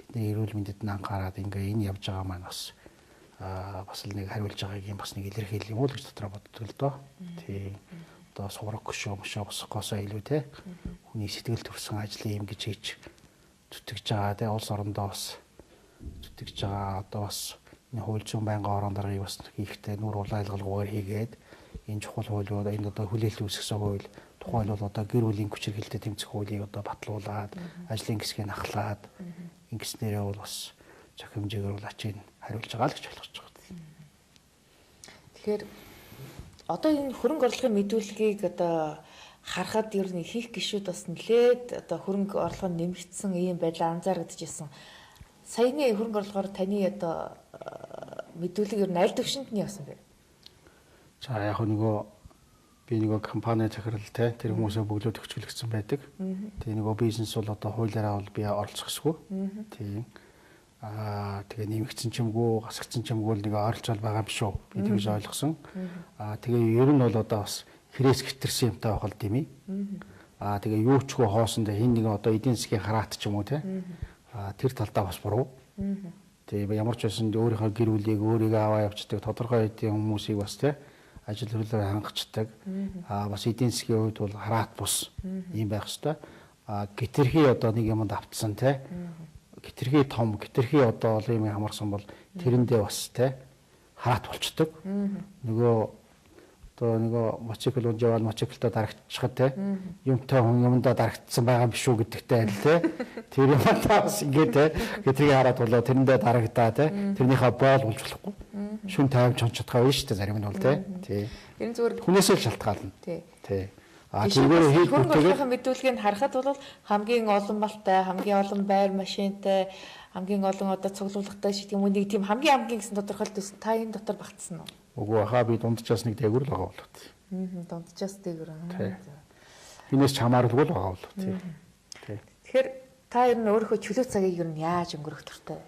Бидний эрүүл мэндэд нь анхаарад ингээ энэ явж байгаа маань бас бас л нэг хариулж байгааг юм бас нэг илэрхийлэл юм уу гэж дотроо боддог л доо. Тий. Одоо сувраг хөшөө мөшөө босгохоосоо илүү те хүний сэтгэл төрсөн ажлын юм гэж хийж зүтгэж байгаа те улс орондоо бас зүтгэж байгаа одоо бас энэ хууль зүйн байнгын орон даргаыг бас хийхдээ нүр улаалгалгүйгээр хийгээд энэ чухал хуулиуд энэ одоо хүлээлт үүсгэсэн хууль тухайлбал одоо гэр бүлийн хүчирхийлэлтэд тэмцэх хуулийг одоо батлуулаад ажлын хэсгийг ахлаад ингэснээрээ бол бас цох хэмжээгээр бол ачийг хариулж байгаа л гэж ойлгож байгаа. Тэгэхээр одоо энэ хөрөнгө орлогын мэдүүлгийг одоо харахад ер нь хийх гişүүд бас нэлээд одоо хөрөнгө орлого нэмэгдсэн ийм байдлаа анзаарэгдэжсэн. Саяны хөрөнгө орлогоор таны одоо мэдүүлэг ер нь аль төвшөнд нь явсан бэ? За яг нөгөө би нөгөө компани захирал те тэр хүмүүсээ бөглөө төгсгөлгдсөн байдаг. Тэгээ нөгөө бизнес бол одоо хуулиараа бол би оролцох ёсгүй. Тийм. Тэгээ нэмэгдсэн ч юмгүй, гасгдсан ч юмгүй л нэг ойролцоол байгаа юм шүү. Би тэгж ойлгосон. Тэгээ ер нь бол одоо бас хэрээс гитэрсэн юмтай байх л димий. Тэгээ юу ч хөө хоосондоо хин нэг одоо эдийн засгийн хараат ч юм уу те. Тэр талдаа бас буруу. Тэгээ ямар ч байсан өөрийнхөө гэр бүлийг өөрийгөө аваа явцдаг тодорхой хэдийн хүмүүсийг бас те ажил хөдлөөр хангацдаг. Бас эдийн засгийн хувьд бол хараат бус юм байх хэвээр. Гитэрхий одоо нэг юмд автсан те. Гитэрхий том, гитэрхий одоо олон юм хамарсан бол тэрэндээ бас те хараат болчдөг. Нөгөө одоо нөгөө мотоцикл унж яваал мотоциклдаа дарагтчихад те юмтай хүн юмдаа дарагдсан байгаа юм биш үү гэдэгтэй адил те тэр юмдаа бас ингээ те гитэрхий хараат болоо тэрэндээ дарагдаа те тэрнийхээ боол болж болохгүй. Шүн тайван чонч чадхаа байна шүү дээ зарим нь бол те. Тий. Ер нь зүгээр хүнээсээ л шалтгаална. Тий. Тий. Тэргээр хийж бүтээгээд мэдүүлгийг харахад бол хамгийн олон малтай, хамгийн олон байр машинтай, хамгийн олон одоо цуглуулгатай шиг юм уу нэг тийм хамгийн гэсэн тодорхойлолт байсан. Та энэ дотор багтсан уу? Үгүй хаа би дунджаас нэг дээгүүр л байгаа болов. Дунджаас дээгүүр. Хинээс ч хамааралгүй л байгаа болов. Тий. Тий. Тэгэхээр та ер нь өөрийнхөө чөлөө цагийг ер нь яаж өнгөрөх дуртай вэ?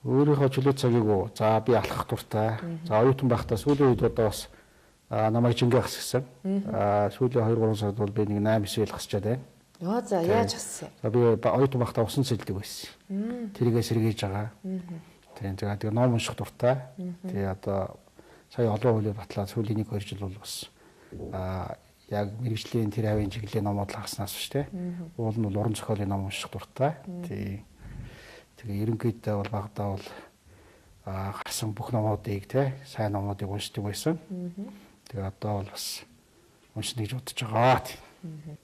Өөрийнхөө чөлөө цагийг үү? За би алхах дуртай. За оюутан байхдаа сүүлийн үед одоо бас намайг жингээ гасгасан. Сүүлийн 2-3 сард бол би нэг 8 9 жил гасчаад байна. Йоо за яаж гассан? За би оюутан байхдаа усан сэлдэг байсан. Тэрийгээ сэргийж байгаа. Тийм тэгээ ном унших дуртай. Тэгээ одоо сая олон хуулиуд батлаад сүүлийн 1-2 жил бол бас яг мэрэгжлийн тэр хавийн чиглэлийн номууд л хаснаас биш те. Уул нь бол уран зохиолын ном унших дуртай. Тийм. Тэгээ ерөнхийдөө бол багадаа бол гарсан бүх номуудыг те сайн номуудыг уншдаг байсан. Тэгээ одоо бол бас уншина гэж бодож байгаа.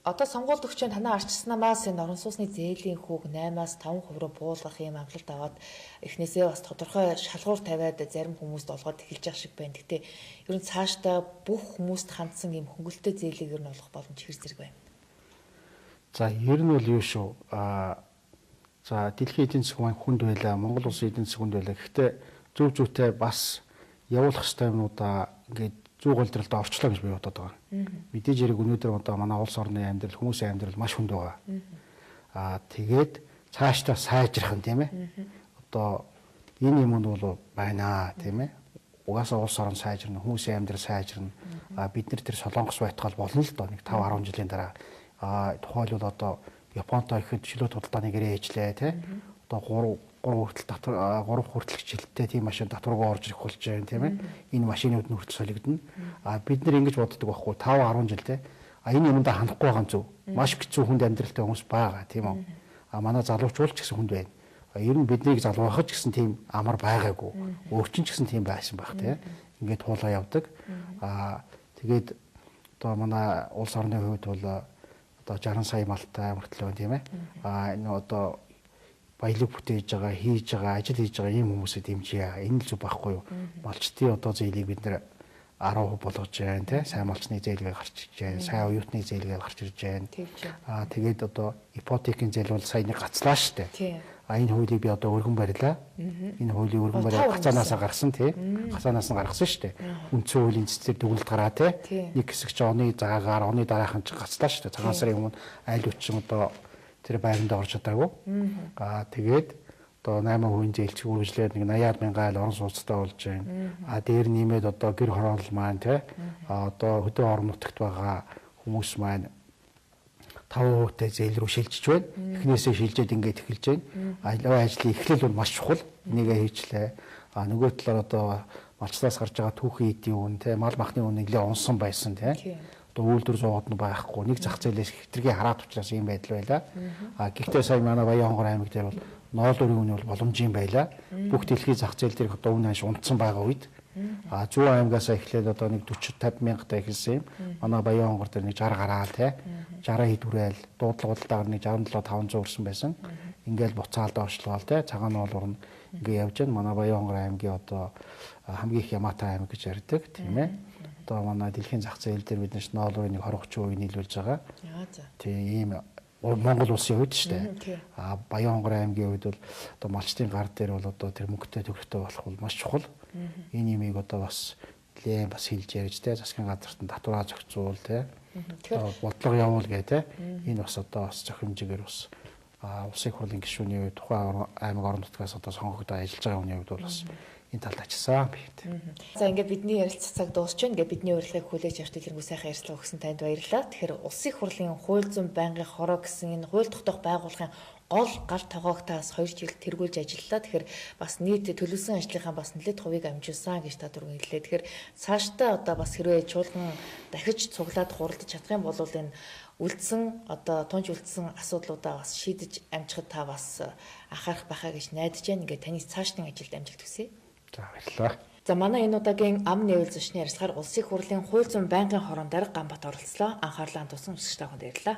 Одоо сонгуульд өгч танаа арчсан намаас энэ орон сууцны зээлийн хүүг 8-аас 5% руу буулгах юм амлалт аваад эхнээсээ бас тодорхой шалгуур тавиад зарим хүмүүст олгоод эхэлж байгаа шиг байна. Гэтэ ер нь цаашдаа бүх хүмүүст хандсан юм хөнгөлөлттэй зээлийг ер нь олох боломж хэр зэрэг байна? За ер нь бол юу шүү. За дэлхийн эдийн засаг маань хүнд байлаа, Монгол улсын эдийн засаг хүнд байлаа. Гэхдээ зөв зүйтэй бас явуулах ёстой юмнуудаа ингээд зүү голдролд орчлоо гэж би бодод байгаа. Мэдээж хэрэг өнөөдөр одоо манай улс орны амьдрал, хүмүүсийн амьдрал маш хүнд байгаа. Тэгээд цаашдаа сайжрах нь тийм ээ. Одоо энэ юм нь бол байна тийм ээ. Угаасаа улс орон сайжирна, хүмүүсийн амьдрал сайжирна. Бид нар тэр Солонгос байтгаал болно л доо нэг 5 10 жилийн дараа. Тухайлбал одоо Японтой ихэд чөлөө худалдааны гэрээ ээжлээ тий. Одоо 3 хүртэл татвар 3 хүртэл жилттэй тийм машин татваргүй орж ирэх болж байна тийм ээ. Энэ машинууд нь хүртэл солигдоно. Бид нар ингэж боддог байхгүй 5 10 жил тий. Энэ юмдаа хандахгүй байгаа юм зөв. Маш хэцүү хүнд амьдралтай хүмүүс байгаа тийм үү. Манай залуучууд ч гэсэн хүнд байна. Ер нь биднийг залуу байхад ч гэсэн тийм амар байгаагүй. Өөр чинь ч гэсэн тийм байсан байх тий. Ингээд туулаа явдаг. Тэгээд одоо манай улс орны хувьд бол одоо 60 сая малтай мөртлөө тийм ээ. Энэ одоо баялаг бүтээж байгаа, хийж байгаа, ажил хийж байгаа ийм хүмүүсээ дэмжийа. Энэ л зүг байхгүй юу? Малчдын одоо зээлийг бид нэр 10% болгож байна тий. Сайн малчны зээлгээ гарч ирж байна. Сайн оюутны зээлгээ гарч ирж байна. Тэгээд одоо ипотекийн зээл бол сая нэг гацлаа штэ. Энэ хуулийг би одоо өргөн барилаа. Энэ хуулийг өргөн бариад гацаанаасаа гаргасан тий. Гацаанаас нь гаргасан штэ. Үндсэн хуулийн цэцээр дүгнэлт гараа тий. Нэг хэсэг чи оны заагаар, оны дараахан чи гацлаа штэ. Цагаан сарын өмнө айл үтчин одоо тэр байранд орж чадаагүй. Тэгээд одоо 8% зээлч үргэлжлээд нэг 80 мянган айл орон сууцтай болж байна. Дээр нэмээд одоо гэр хороолол маань тий. Одоо хөдөө орон нутагт байгаа хүмүүс маань 5% зээл рүү шилжиж байна. Эхнээсээ шилжээд ингээд эхэлж байна. Ажлын эхлэл бол маш чухал. Энийгээ хийчлээ. А нөгөө талаар одоо малчлаас гарч байгаа түүхийн эдийн үн те мал махны үн нэлээ унсан байсан те. Одоо үйлдвэр зоогод нь байхгүй. Нэг зах зээлээс хэтэрхий хараад учраас ийм байдал байлаа. А гэхдээ сая манай Баян-Хонгор аймаг дээр бол ноолуурын үн бол боломжийн байлаа. Бүх дэлхийн зах зээл дээрх одоо үн ханш унтсан байгаа үед а Зүүн аймгаас эхлээд одоо нэг 40 50 мянгатаа эхэлсэн юм. Манай Баян-Хонгор дээр нэг 60 гараал те 60 хэд хүрээл дуудлага худалдаагаар нэг 67 500 хүрсэн байсан. Ингээл буцаал доошлоол те цагаан ноолуур нь ингээ явж байна. Манай Баян-Хонгор аймгийн одоо хамгийн их Яматай аймаг гэж ярьдаг тийм ээ. Одоо манай дэлхийн зах зээл дээр бид нар ноолуурын нэг 20 30% нийлүүлж байгаа. Тийм ийм Монгол улсын хувьд шүү дээ. А Баян-Хонгор аймгийн хувьд бол одоо малчдын гар дээр бол одоо тэр мөнгөтэй төгрөгтэй болох бол маш чухал. Энэ юмыг одоо бас нэлээд бас хэлж ярьж те засгийн газарт нь татвараа зохицуул те. Тэгэхээр бодлого явуул гэ те. Энэ бас одоо бас зохимжигээр бас улсын хурлын гишүүний хувьд тухайн аймаг орон нутгаас одоо сонгогдоо ажиллаж байгаа хүний хувьд бол бас энэ талд ачсан бит. За ингээд бидний ярилцах цаг дуусч байна. Ингээд бидний урилгыг хүлээж авч дэлгэрэнгүй сайхан ярилцлага өгсөн танд баярлалаа. Тэгэхээр Улсын их хурлын хууль зүйн байнгын хороо гэсэн энэ хууль тогтоох байгууллагын гол гал тогоогтаас 2 жил тэргүүлж ажиллалаа. Тэгэхээр бас нийт төлөвлөсөн ажлынхаа бас нэлээд хувийг амжуулсан гэж та түргэн хэллээ. Тэгэхээр цаашдаа одоо бас хэрвээ чуулган дахиж цуглаад хуралдаж чадах юм бол энэ үлдсэн одоо тунч үлдсэн асуудлуудаа бас шийдэж амжихад та бас анхаарах байхаа гэж найдаж байна. Ингээд таны цаашдын ажилд амжилт хүсье. За баярлалаа. За манай энэ удаагийн ам нээвэл зочны ярилцлагаар Улсын их хурлын хууль зүйн байнгын хорон дарга Ганбат оролцлоо. Анхаарлаа хандуулсан үзэгч та бүхэнд баярлалаа.